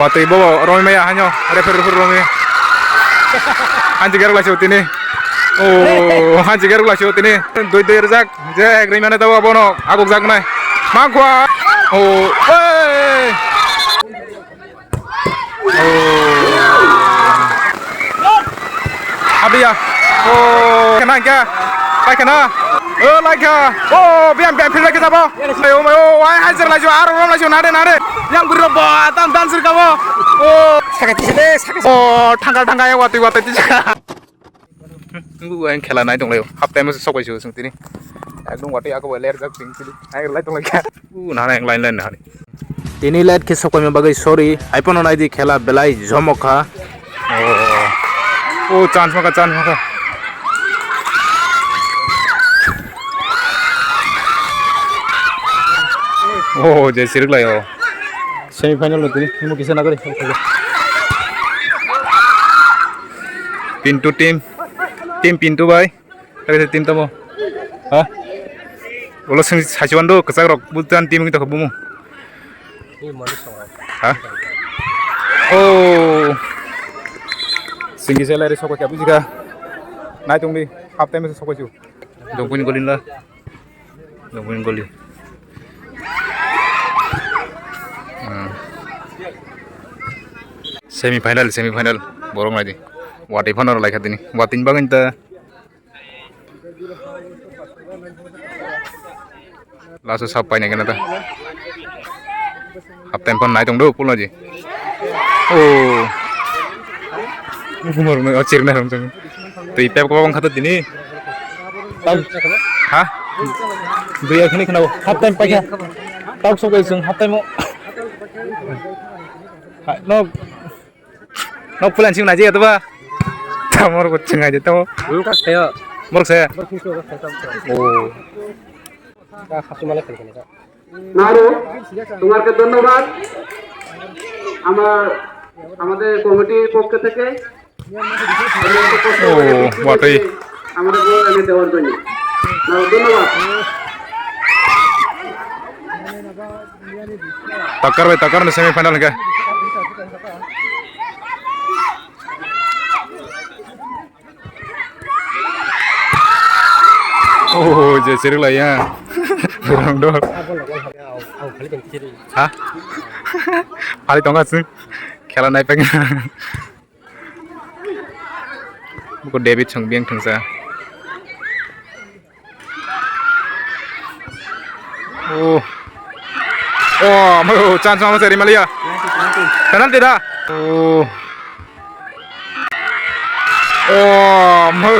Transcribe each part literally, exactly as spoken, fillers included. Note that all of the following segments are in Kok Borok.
Watwi bobo romwi maya hanyo, refer refer romwi. Hanji gerok laisio tini. Oh, hanji gerok laisio tini. Doi doi rwjak. Je ek rimane tabo abono aguk jak nai. Mangkhwa. Oh, hey. Oh. Abiya. Oh, kena kya? Pai kena. Oh, lai kya? Oh, biam biam philai kya tabo. Ayo, ayo, wai hajar lai jo, aro rom lai jo, nade nade. Yang biro ba, tam tam sir kabo. Oh, sakati sede, sakati. Oh, thangka thangka ya watwi watwi tisa. Ngu ang khela nai tonglaio. Half time se sokbai su sung tini. Ekdom watwi ako ler jak ping tini. Ai lai tonglai kha. U nana line line nani. Tini late khe sokpaima bagwi sorry. Ai pono naidi khela belai jomok kha. Oh. Oh, chance maka, chance maka. Oh, je sirik lai oh. Semi final lo tini. Imo kisa nagari. Pintu team. Team Pintu bai. Tei team tamo. Ha? Ulo sing sachiwan do kwchak rok butan team wngwi tongkha bumo. Ha? Oh. Singi se lari sokwa kya bujika. Nai tongdi half time se sokwa ju. Dongpuni golin la. Dongpuni goli. Hmm. Semi final, semi final. Borok naidi. Watwi phano rwlai kha tini. Watwini bagwi ta. Last o sap paina kena ta. Half time phan nai tong do pulno ji. Oh. Umar me achir na ram chang. Tei pep ko bang khata tini. Tau. Ha? Dui akhini khna half time paikha. Tau sok bai sung half time o. Ha, no. Nok pulan sing naji atau ba? Tamor kucing aja tamo. Wngkha sayo. Morok saya. Wngkha sayo. Oh. Ka khasumale khalikani ka. Naru, তোমাকে ধন্যবাদ। আমার, আমাদের কমিটির পক্ষ থেকে। Oh, watwi. আমাদের বউ এনে দেওয়ার জন্য। নারু, ধন্যবাদ। Takar bai takar no semi final hingke. Oh, je sirik lai ya. Rong dor. Ha? Pali tongka sing. Khela nai peng. Buko David song biang thangsa. Oh. Oh, mo chance ma se Rimaliya. Penalty da. Oh. Oh, mo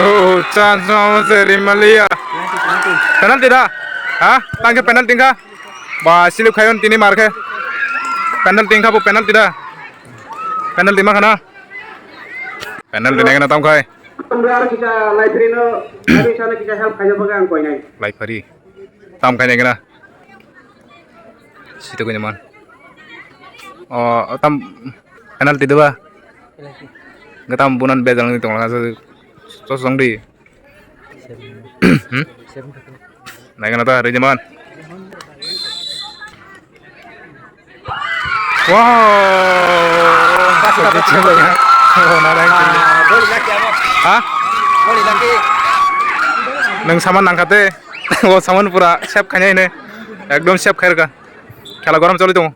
chance ma se Rimaliya. Penalty da. Ha? Tangke penalty ka? Ba, silip khayon tini marke. Penalty ka bu penalty da. Penalty ma khana. Penalty nai kana tam khai. Aro kita laipri no, laipri sana kita help khaina bagwi ang koinai. Laipri. Tam khai nai kana. Sito kanya man. Oh, tam penalty deba. Gatam bunan bejal ni tong langa so song di. Hmm? Naikana ta, ready man. Wow. Ha? Nang saman nangkha te. O saman pura sep khanya ine. Ekdom sep khairka. Khela gorom choli tongo.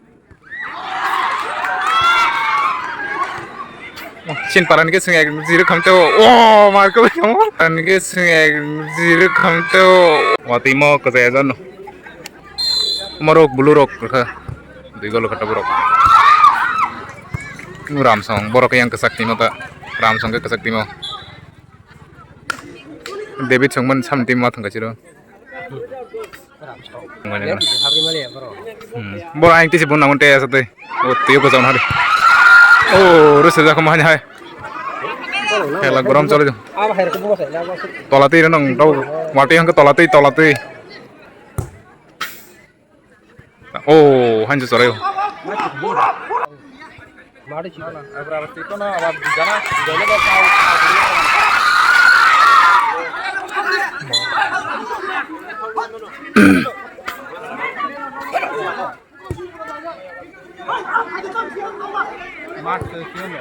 Chin parani ke swng ek zero khamte o. O, mar ko kamo. Parani ke swng ek zero khamte o. Watwi mo kwchai ajan no. Morok bulu rok kha. Dui golo kata borok. Ramsong borok yang kesak timo ta. Ramsong ke kesak timo. David songman sam timo thang kachiro. Hmm. Boro ang tisi bun nangun te asa te. O tiyo ko jaun hari. O rese jako mahani hai. Hela gorom chole. Tola twi rwnong dau. Watwi hangke tola twi, tola twi. O hanjo chore. Mas, eh, কি হলো?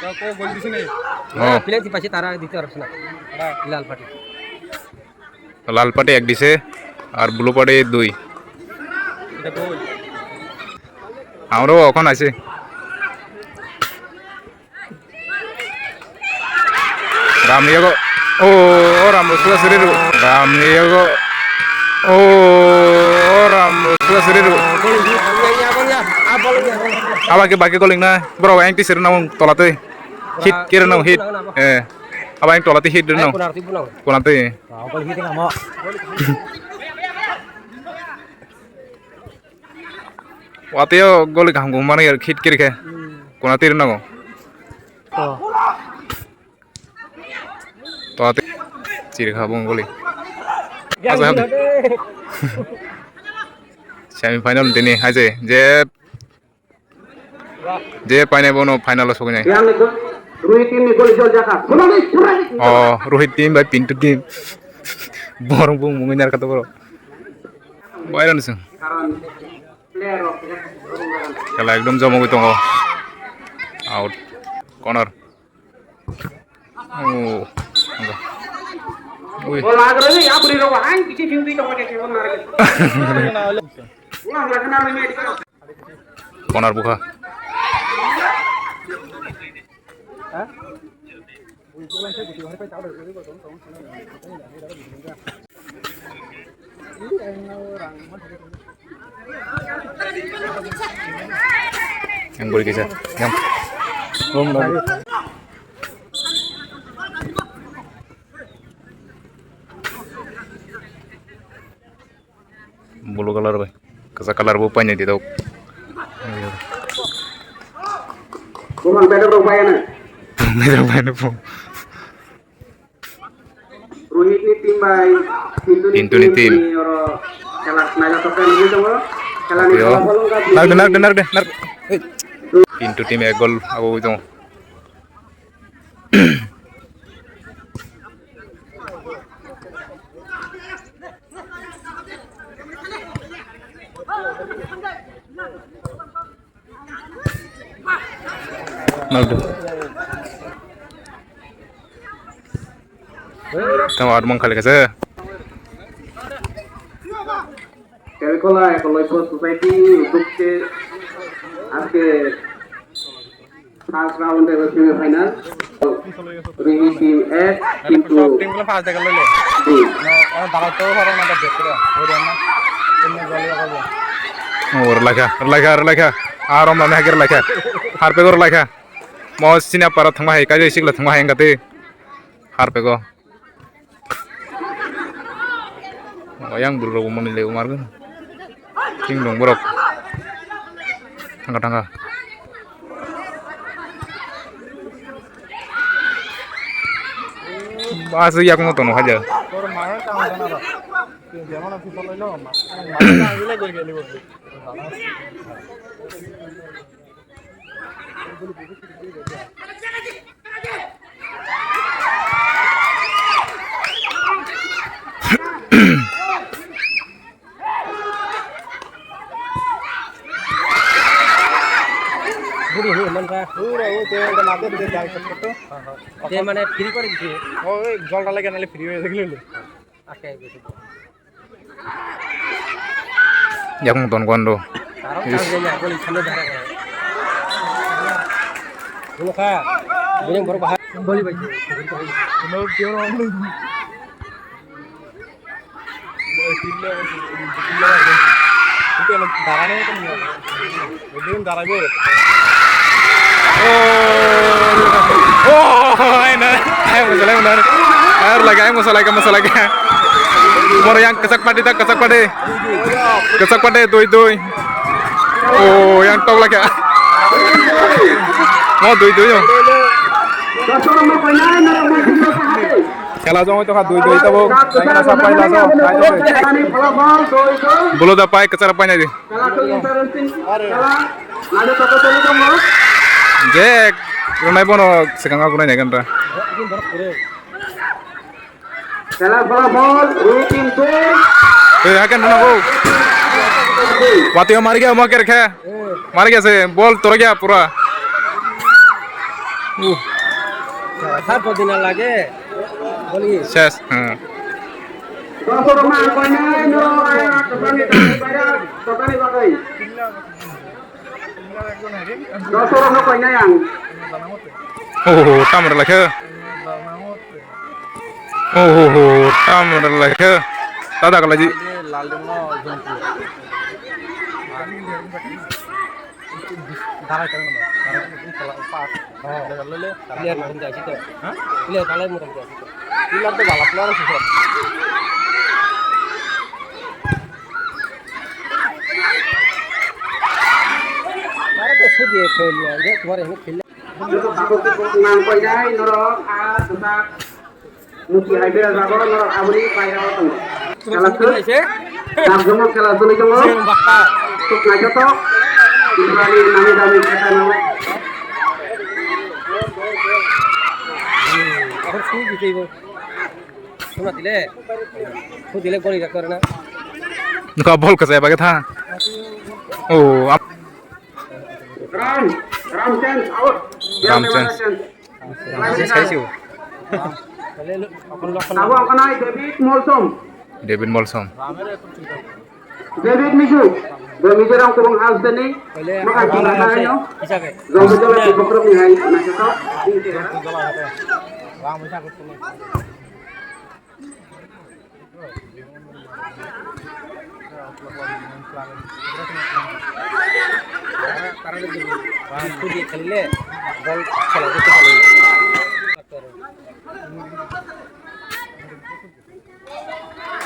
তো, কো গোল দিছি নাই? Oh. Penalty পাইছে, তারা দিতে পারছে না। হ্যাঁ। লাল পার্টি। লাল পার্টি এক দিছে, আর ব্লু পার্টি দুই। এটা গোল। আমরাও এখন আছি। Ramliyago. Oh, oh, Rambo suka siriru. Ramliyago. Oh, oh, Rambo suka siriru. Abake bake goling na. Bro, yang ti sirna mung tolate. Hit kira na hit. Eh. Aba yang tolate hit na. Kunate. Wateo goli kaham kaham mani hit kiri khe. Hmm. Kuna tiri nango. Oh. To ate chiri kha bung goli. Aja hab. Semi final tini haje je je paine bono final o soknai. Yang itu Rohit team ni goli jol jaka. Sunani, sunani. Oh, Rohit team bai Pintu team. Borong bung mungin jar kata boro. Baira nisung. Kela ekdom jomogwi tongo. Out. Corner. Oh. Ui. Corner bukha. Yang boleh kisah. Yang. Belum lagi. Blue colour bai. Kwchak colour bo painai di dok. Bumang bedok rok bai ano. Bedok bai ano bum. Rohit ni team bai Pintu ni Pintu ni team. Team. Ni oro khela naila tokta nugwi tongo. Khela ni yo. Khela bolong ga. Narde, narde, narde, narde. Pintu team ek gol abo tongo. Naldo. Tamo admong khali kasa. Telkola Ekoloipo Society uddukte aske first round eba semi final. Rohit team ek, Pintu team gulo first dega lele. Dui. No, ono dalai to horo na dek kira. Horo na. Ini goli apa ya? Oh, relaikha, relaikha, relaikha. Arom na hagir relaikha. Harpe gor relaikha. Mo sini apa thangma hai, kaje sikla thangma hai engkati. Harpe go. Oh, yang buru rok mani le umar kan. Ting dong borok. Thangka, thangka. Bas yak mo tono haja. Buri hu man ka. Pura hu te na de de jai sakto. Te mane free kore dise. O jol dale ke nale free hoye dekhle. Akai besi. Yakung ton kondo. Tarok tarok ya, boli khande dara. Bolo kha. Bini borok bahar. Boli bai. Bolo kha. Dara ne. Bini dara bo. Oh, oh, ai na. Ai mo salai mo na. Ai mo salai, ai mo salai, mo salai. Moro yang kesak padi tak kesak padi. Kesak pada doi doi. Oh, yang tau lagi. Mau doi doi yo. Khela jong to kha doi doi tabo. Khela sapai la so. Bolo da pai kachara pai nai di. Je, runai bono sekang aku nai nai kan ta. Khela pholapol, Rohit team dui. Eh, hakan mana bo? Watio mari gaya, mo kere khe. Mari gaya se, bol tora gaya pura. Uh. Kha podina lage. Boli. Ses. Hmm. Dosorok ma koinai no aya tokani tokani bagwi. Dosorok no koinai ang. Oh, tamar lakhe. Oh, oh, oh, tam rwlai khe. Tada kalai di. Lal demo jompu. Darai tang no. Darai tang no. Pas. Oh. Lele. Clear muram jasi to. Ha? Clear kalai muram jasi to. Clear to balap lor sih. Mara to sudi khel ya. Ye tumhare hum khel. Nang koinai norok a dosak. Muti hai bera jago norok aboni paira o tongo. Kela sir. Nang jomo kela sului tongo. Tuk nai joto. Ibrani nami dami kata nang. Ahor sui di teibo. Suna dile. Su dile gori ga korna. Nka bol ka jai bage tha. Oh, ap- Ram, Ram Chand out. Ram Chand. Ram Chand. Abo ang kanai David Molsom. David Molsom. David Misu. David Misu rang kubang house tani. Makan kubang tani no. Jom jom di bokrok ni hai. Nasato.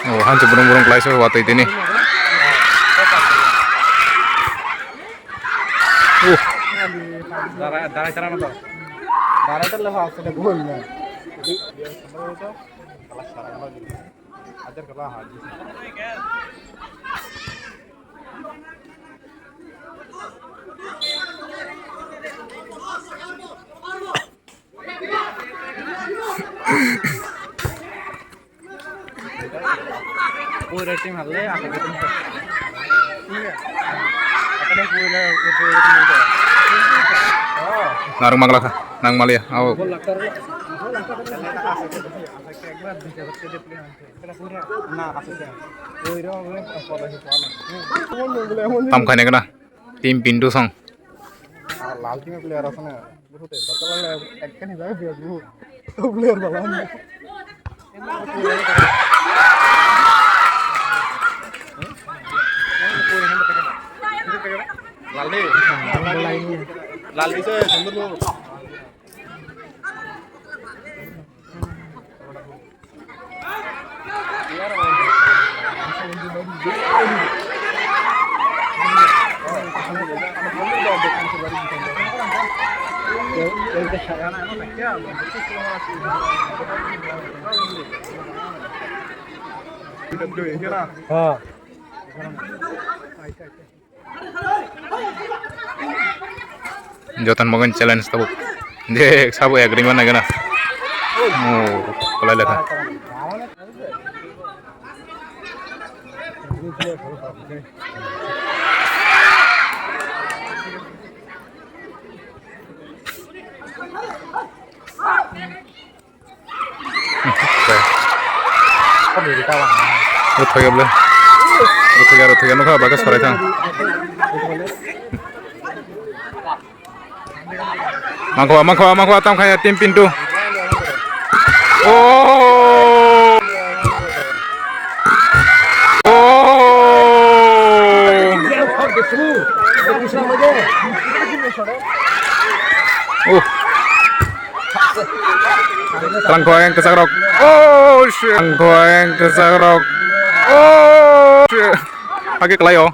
Oh, hanse burung burung kelai se watwi tini. Uh. Darai, darai tara no to. Darai tara le ha, sele bol na. Ajar kala ha. Pura team halle, asa ke team. Akane pura, pura team halle. Narung magla kha, nang malia, ao. Tam khane kana, team Pintu song. Lal team player asana. Buhute, batala le, ekkene jaga biya buhut. Top player bala. Laldi. Laldi se, sundur bu. Ha. Joton mogen challenge tabuk. Je sabo agreement na gana. Oh, kolai lekha. Ruthoi ya bole. Ruthoi ya, ruthoi ya, nukha, baga sorai thang. Mangkho, mangkho, mangkho, tam khaya, team Pintu. Oh! Oh! Oh! Langkhoeng kesak rok. Oh, shit. Langkhoeng kesak rok. Oh, shit. Age kelai o.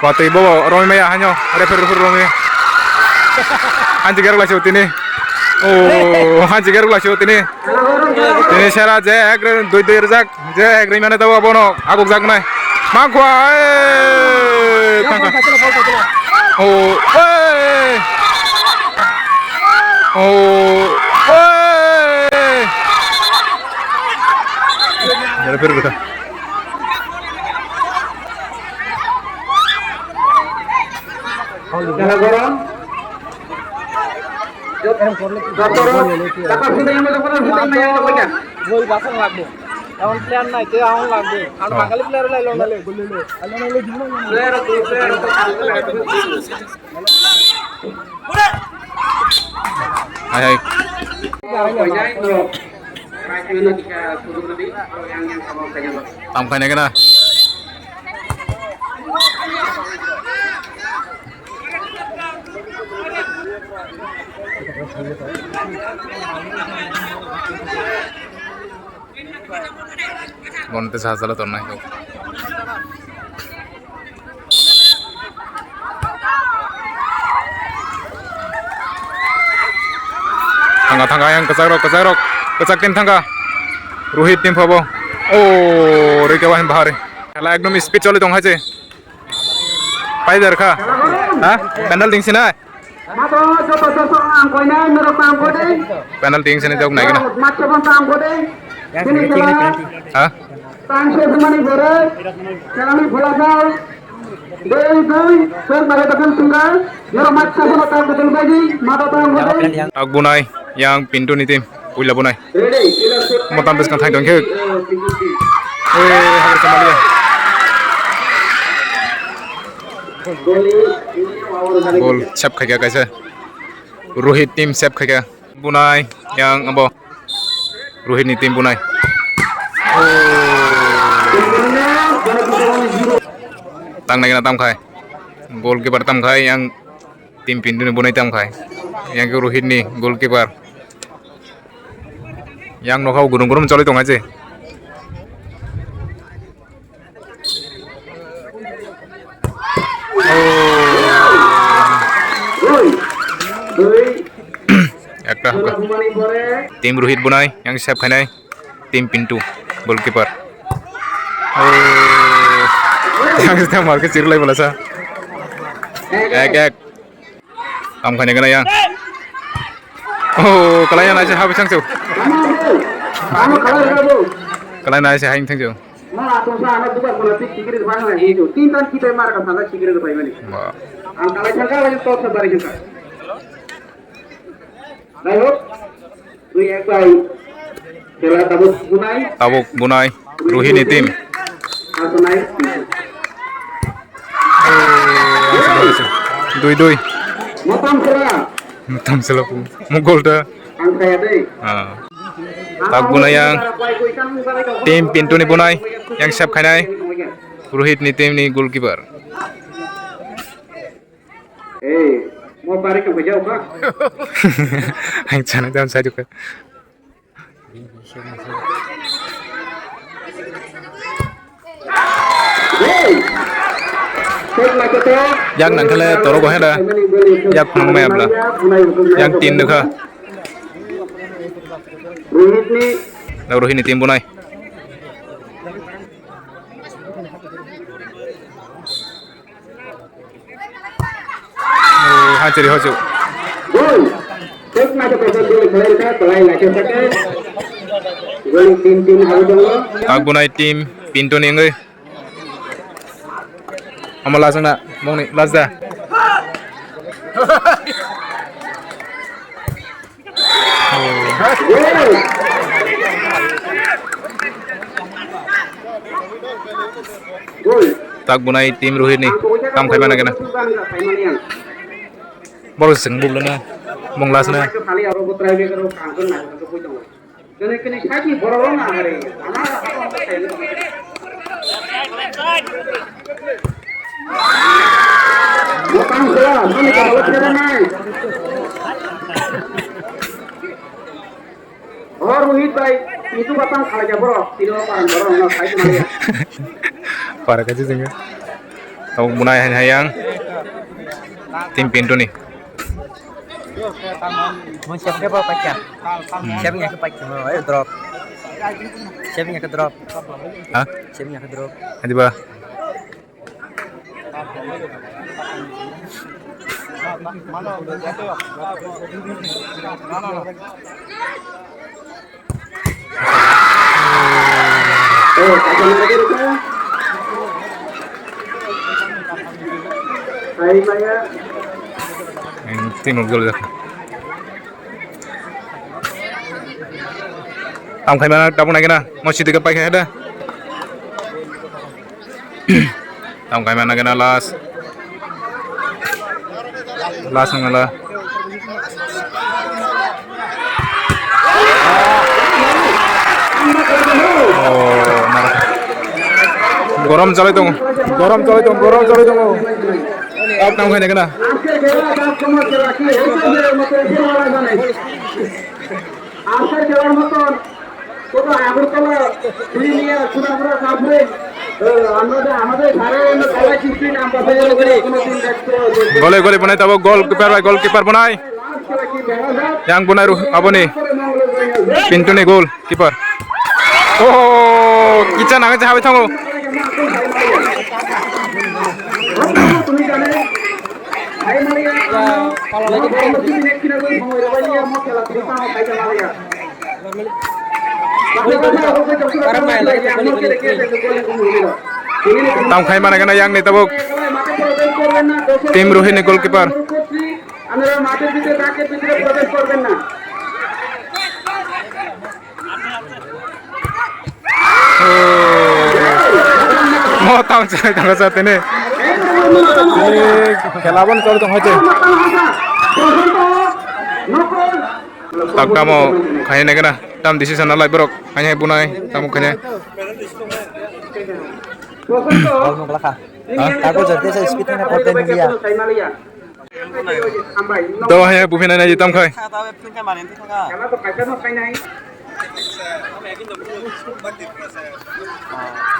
Watwi bo romwi maya hanyo. Refer refer romwi. Hanji gerok laisio tini. Oh, hanji gerok laisio tini. Tini sera je ek dui dui rejak. Je ek rimane tabo abono aguk jak nai. Mangkhwa, eh, thang thang. Oh, eh. Oh, eh. Jara pher kota. Jara gora. Boi basang lagbo. Emon player nai, te ahon lagbo. Ang Bangali player lai lo nale, guli lo. Hai, hai. Tam khaina kena. Bonte sa sala tornai. Thangka, thangka, yang kwchak rok, kwchak rok, kwchak team thangka. Rohit team phabo. Oh, rika wahin bahari. Khela ekdom speed choli tong hai se. Pai dar kha. Ha? Penalty sina. Penalty wngse ni jok nai gana. Ha? Ak bunai yang pintu ni tim puila bunai. Motam bwskang thai tongkhe. Eh, habar samalia. Gol save khaikha kaisa. Rohit team save khaikha. Bunai yang abo. Rohit ni team bunai. Tang nai gana tam khai. Goalkeeper tam khai yang team pintu ni bunai tam khai. Yang ke Rohit ni goalkeeper. Yang nokha gurung gurung choli tong hai je. Ekta hokha. Team Rohit bunai yang save khainai. Team Pintu goalkeeper. Oh. Yang sita marke chirlai bola sa. Ek ek. Tam khaina gana yang. Oh, kalai naise ha bisang su. Kalai naise ha thang su. Wah. Tabuk bunai Rohini team. Dui dui. Motam sela pung. Mugol ta. Ah. Tak bunai yang team Pintu ni bunai yang save khainai. Rohit ni team ni goalkeeper. Eh, mo pare ka bajao ka? Ang chana jam sa juka. Yak nang khale toro go heda. Yak phang mai abla. Yang tin nukha. Rohit ni. Rohini team bunai. Oh, hachiri hochu. Tak bunai team Pintu ni wngwi. Amo last wngna, mungni last da. Tak bunai team Rohini tam khai mana kena. Bol sing bol na mung last na. Botang sela, mani kabalo pherenai. Oh, Rohit bhai, itu batang khalai jaboro, tino parang borok no sai maya. Para kaji jengga. Tau bunai hai hai yang. Tim Pintu ni. Mo siap ke apa pakai? Siap ni ke pakai mo, ayo drop. Siap ni ke drop. Hah? Siap ni ke drop. Adi ba. Timur gol. Tam khaimano tabuk naikhe na, mo sidi khe paikha da. Tam khaimano naikhe na last. Last nang la. Oh, nara. Gorom chalai tongo. Gorom chalai tongo, gorom chalai tongo. Tam khaina naikhe na. আজকের খেলার মতন কোথাও আগরতলা, পুরুলিয়া, সোনামুড়া, কাফরিন, আহ, আমরা যে আমাদের ঘরে এনে খেলা শিখছি না, আমরা তো এরকম কোনো দিন দেখতে পাবো। Gole gole bonai tabuk, goalkeeper bai goalkeeper bonai. Last খেলা কি দেখা যাক। Yang bonai ru aboni. Pintu ni goal. Keeper. Oh, kicha nang je habai thango. Tam khai mana kena yang ni tabuk. Tim Ruhi ni goalkeeper. আপনারা মাঠের ভিতরে, তাকে ভিতরে প্রবেশ করবেন না। Mo tam chai tang sa tene. Khela bon chol tong hoite. Tak tamo khai ne kena tam decision na lai borok khai bunai tam khai ne. Bol mukla kha. Ha? Tako jor kesa speed na korte niya. Dawa hai buphina nai tam khai.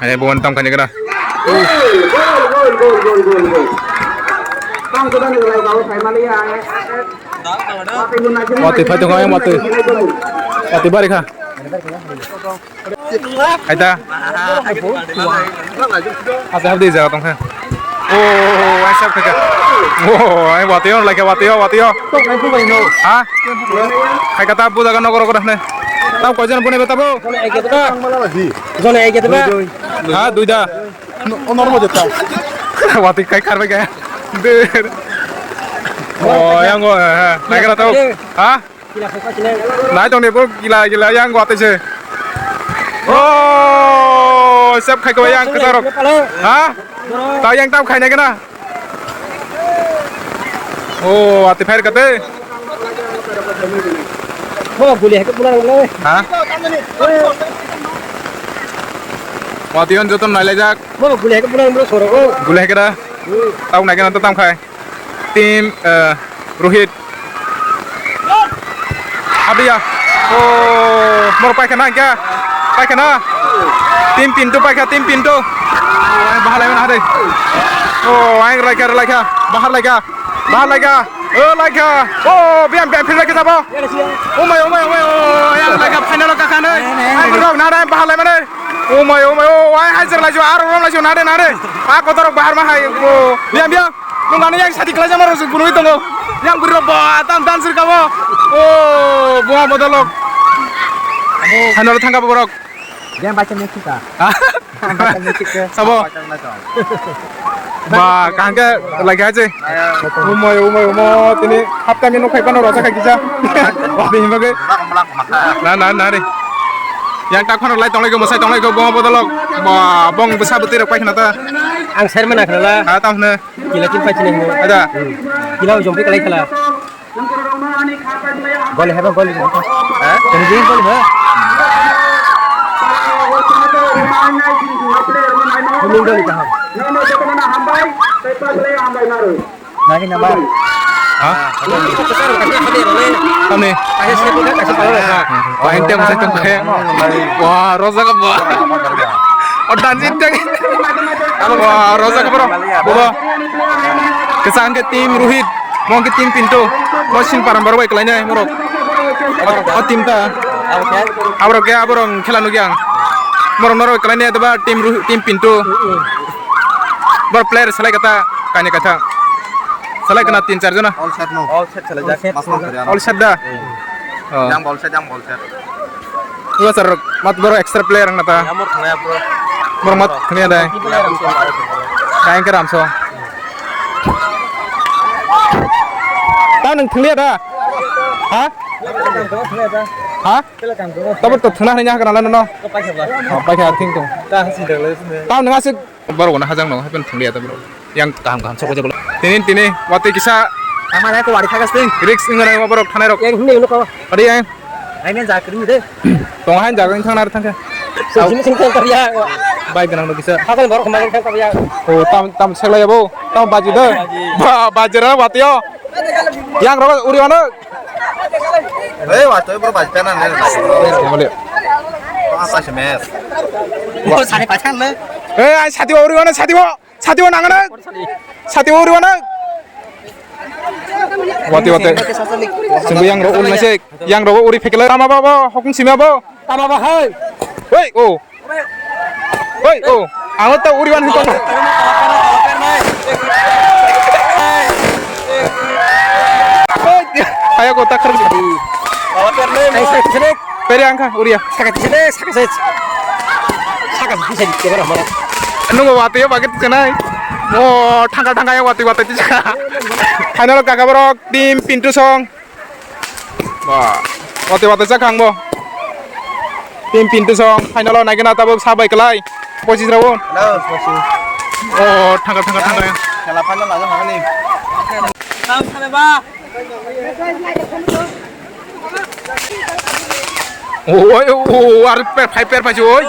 Hai buwan tam khai ni kena. Watwi phai tongo, watwi. Watwi bari kha. Aita. Asa habdi jaga tongkha. Oh, ai sab kha. Oh, ai watwi on laikha, watwi o, watwi o. Ha? Khai kata bu jaga nokor nokor ne. Tam koijon bune beta bo? Jone ek jete ba. Ha, duida. Onor mo jeta. Watwi khai kharbai kha. Der. Oh, yang go. Ha, naikra to. Ha? Nai tong de bo gila gila yang watwi se. Oh, sep khai ko yang kwcharo. Ha? Ta yang tam khai na kena. Oh, watwi phair kate. Bo guli hai ko pulang le. Ha? Watwi on joton nai lejak. Bo guli hai ko pulang le soro ko. Guli hai kena. Tam nai kena to tam khai. Team, eh, Rohit. Abiya. Oh, mor paikha na kya? Paikha na? Team Pintu paikha, Team Pintu. Oh, bahar lai mana hade. Oh, aing laikha, laikha. Bahar laikha. Bahar laikha. Oh, laikha. Oh, biam, biam, phir laikha sabo. Umai, umai, umai, oh, yang laikha final ka khane. Aing rok na, na, bahar lai mana. Umai, umai, oh, aing hajar lai jo, aro rom lai jo, na de, na de. A kotor bahar ma hai, oh, biam, biam. Nung ano yang sadi kelai jama rosuk gunung itu lo. Yang beri roba tam dan sir kamu. Oh, bunga bodolok. Hano tangga borok. Dia baca musik ah. Hah? Baca musik ke. Sabo. Baca musik. Ba, kangke lagi aja. Umai, umai, umai. Tini hapta mino khai pano rasa kaki ja. Wah, ini bagai. Na, na, na, re. Yang tak kono lai tonglai ko, masai tonglai ko, bunga bodolok. Ba, bong besar betul apa kena ta. Ang sermana kena la. Ha, tam na. Kila kin pachine hino. Ada. Kila ujung pi kalai kala. Gol hai ba, gol. Ha? Tunggu gol ba. Kuning gol itu. Nagi nama. Ha? Kami. Pain tem sai tung kaya. Wah, rosa ka ba. Oh, dan jin jang. Wah, rosa ka bro. Bobo. Kesan ke team Rohit. Mong ke team Pintu. Mo sin param baru baik lainnya, morok. Oh, team ta. Aborok ya, aborok khela nugiang. Morok norok lainnya itu ba team Rohit, team Pintu. Bor player selai kata, kanya kata. Selai kena tin char jona. All set no. All set selai jak. Mas mas kare ano. All set da. Oh. Yang ball set, yang ball set. Lo sir, mat boro extra player ang nata. Yang mor khna bro. Mor mat khna dai. Kain ke ramso. Ta nang thanglia da. Ha? Ha? Tabuk to thwna hwnwi hakna lano no. Oh, paikha thing tong. Tam nang asik. Borok no hajak no happen thung ya tabuk. Yang kaham kaham sok jagolo. Tini tini watwi kisa. Ama na ko wari thagas ting. Risk ingna borok thanai rok. Yang hini uno ko. Adi yang. Ai men jakri de. Tong han jaga thang nar thang. Sini sini thang ya. Bai ganang no kisa. Hakal borok khamang thang ya. Oh, tam tam seklai bo. Tam baji de. Ba bajira watio. Yang rogo uri mano. Eh, watoi bro, bajita na ne. Mole. Apa sih mes? Oh, sari pasan le. Eh, ai sati uri mano sati bo. Sati bo nangana. Sati uri mano. Wati wati. Sunggu yang rogo uri nasik. Yang rogo uri pekela. Tama ba bo, hokung sima bo. Tama ba hai. Hei, oh. Hei, oh, ang ta uri wan hito. Ayo ko takar. Peri angka uria. Saka sini, saka sini. Saka sini, saka sini. Nungo wati ya bagit kenai. Oh, thangka thangka ya wati wati. Final kaka borok team Pintu song. Ba, wate wate chakhang bo. Team Pintu song final o naigena tabuk sabai kwlai. Pochis rao. Hello. Oh, thangka thangka thangka. Khela final laga mani. Oh, oi, oh, oh, ar per phai per phai oi.